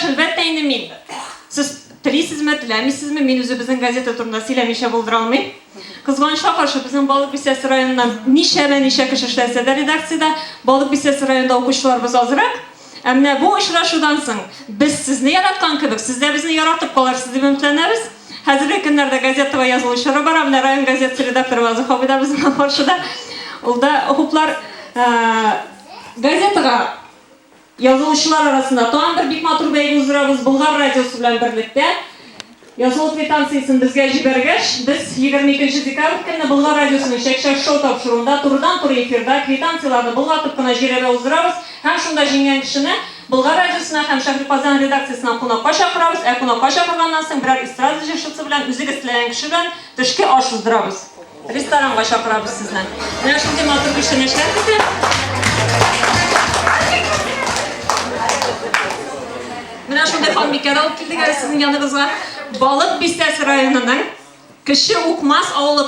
булгач, әлбәттә инде мин. Сез телисезме, теләмисезме, мин үзебезнең газета турында сөйләмичә булдыра алмыйм. Кызганычка каршы, безнең Балык Бистәсе районыннан ничәмә-ничә кеше эшләсә дә редакциядә, Балык Бистәсе районында укучыларыбыз азрак. Ә менә бу очрашудан соң без сезне яраткан кебек, сез дә безне яратып калырсыз дип өметләнәбез. Хәзерге көннәрдә газетага язылу чоры бара. Менә район газетасы редакторы Вазых абый да безнең каршыда. Ул да хуплар. Газетага Язылучылар арасында тагын бер бик матур бәйге уздырабыз, Болгар радиосы белән берлектә. Язылу квитанциясен безгә җибәргәч, без 22 нче декабрь көнне Болгар радиосының Чәк-чәк шоу тапшыруында турыдан-туры эфирда квитанцияләрне болгатып кына жирәбә уздырабыз һәм шунда җиңгән кешене Болгар радиосына һәм Шәһри Казан редакциясенә кунакка чакырабыз, ә кунакка чакырганнан соң берәр эстрада җырчысы белән, үзегез теләгән кеше белән төшке аш уздырабыз. Ресторанга чакырабыз сезне. Менә шундый матур күчтәнәчләр көтә. Менә шундый ханбикә дә алып килдек әле сезнең яныгызга. Балык Бистәсе районының Кече Укмас авылы.